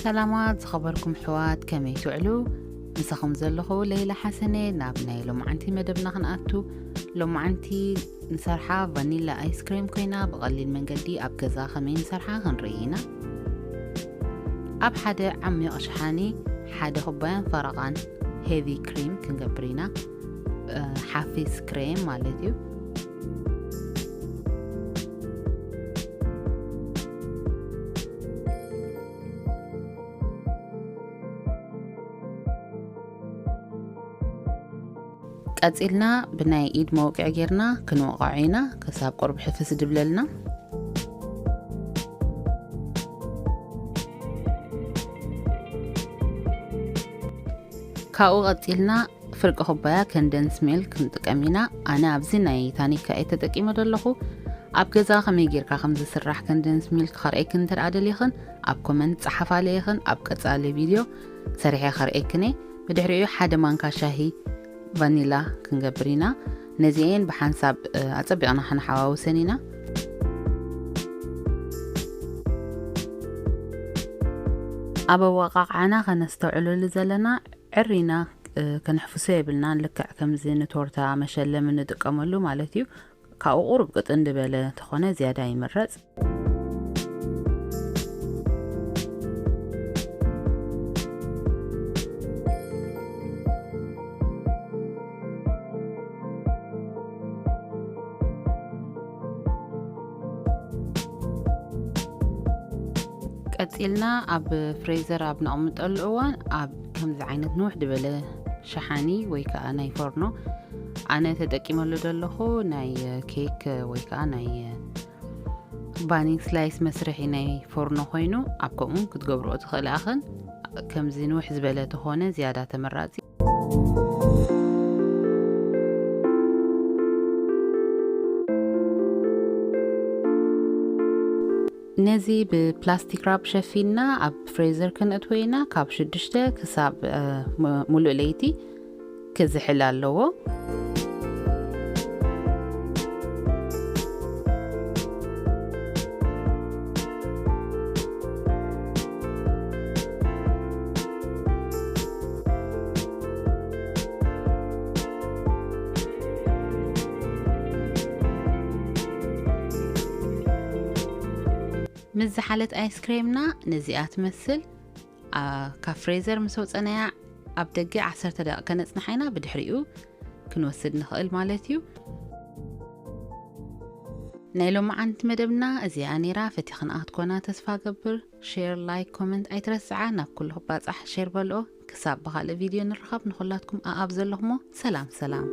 ሰላማት ዝኸበርኩም ኣሕዋት፣ ከመይ ትውዕሉ? ምሳኹም ዘለኹ ለይላ ሓሰነ። ናብ ናይ ሎማዓንቲ መደብና ክንኣቱ። ሎማዓንቲ ንሰርሓ ቫኒላ ኣይስክሬም ኮይና፣ ብቐሊል መንገዲ ኣብ ገዛ ከመይ ንሰርሓ ክንርኢ ኢና። ኣብ ሓደ ዓሚቕ ሸሓኒ ሓደ ኩባያን ፈረቓን ሄቪ ክሪም ክንገብር ኢና። ሓፊስ ክሬም ማለት እዩ። ቀጺልና ብናይ ኢድ መውቅዒ ጌርና ክንወቕዖ ኢና፣ ክሳብ ቁሩብ ሕፍስ ድብለልና። ካብኡ ቀጺልና ፍርቂ ኩባያ ከንደንስ ሚልክ ክንጥቀም ኢና። ኣነ ኣብዚ ናይ ታኒካ እየ ተጠቂመ ዘለኹ። ኣብ ገዛ ከመይ ጌርካ ከም ዝስራሕ ከንደንስ ሚልክ ከርእየክን እንተ ደኣ ደሊኽን፣ ኣብ ኮመንት ጸሓፋለይ ኢኽን። ኣብ ቀጻሊ ቪድዮ ሰሪሐ ከርእየክን እየ። ብድሕሪኡ ሓደ ማንካ ሻሂ ቫኒላ ክንገብር ኢና። ነዚኤን ብሓንሳብ፣ እ፣ ኣጸቢቕና ክንሓዋውሰን ኢና። ኣብ ኣወቓቕዓና ከነስተውዕለሉ ዘለና፣ ዕሪና፣ እ፣ ከነሕፍሶ የብልናን። ልክዕ ከምዚ ንቶርታ መሸለም እንጥቀመሉ ማለት እዩ። ካብኡ ቁሩብ ቅጥን ዝበለ ተኾነ ዝያዳ ይምረጽ። ቀጺልና ኣብ ፍሬዘር ኣብ ነቕምጠሉ እዋን ኣብ ከምዚ ዓይነት ንውሕ ዝበለ ሸሓኒ ወይ ከዓ ናይ ፎርኖ፣ ኣነ ተጠቂመሉ ዘለኹ ናይ ኬክ ወይ ከዓ ናይ ባኒ ስላይስ መስርሒ ናይ ፎርኖ ኮይኑ፣ ኣብ ከምኡ ክትገብርኦ ትኽእላ ኢኽን። ከምዚ ንውሕ ዝበለ ተኾነ ዝያዳ ተመራጺ። ነዚ ብፕላስቲክ ራፕ ሸፊንና ኣብ ፍሬዘር ክነእትዎ ኢና። ካብ ሽዱሽተ ክሳብ፣ እ፣ ሙ-፣ ሙሉእ ለይቲ ክዝሕል ኣለዎ። ምስ ዝሓለት ኣይስክሬምና ነዚኣ ትመስል። ኣ፣ ካብ ፍሬዘር ምስ ወጸናያ ኣብ ደገ ዓሰርተ ደቂቕ ከነጽንሓ ኢና፣ ብድሕሪኡ ክንወስድ ንኽእል ማለት እዩ። ናይ ሎማዓንቲ መደብና እዚኣ ነይራ። ፈቲኽንኣ ክትኮና ተስፋ ገብር። ሼር፣ ላይክ፣ ኮመንት ኣይትረስዓ። ናብ ኩሉ ክባጻሕ ሼር በልኦ። ክሳብ ብኻልእ ቪድዮ ንራኸብ፣ ንኹላትኩም ኣኣብ ዘለኹሞ ሰላም ሰላም።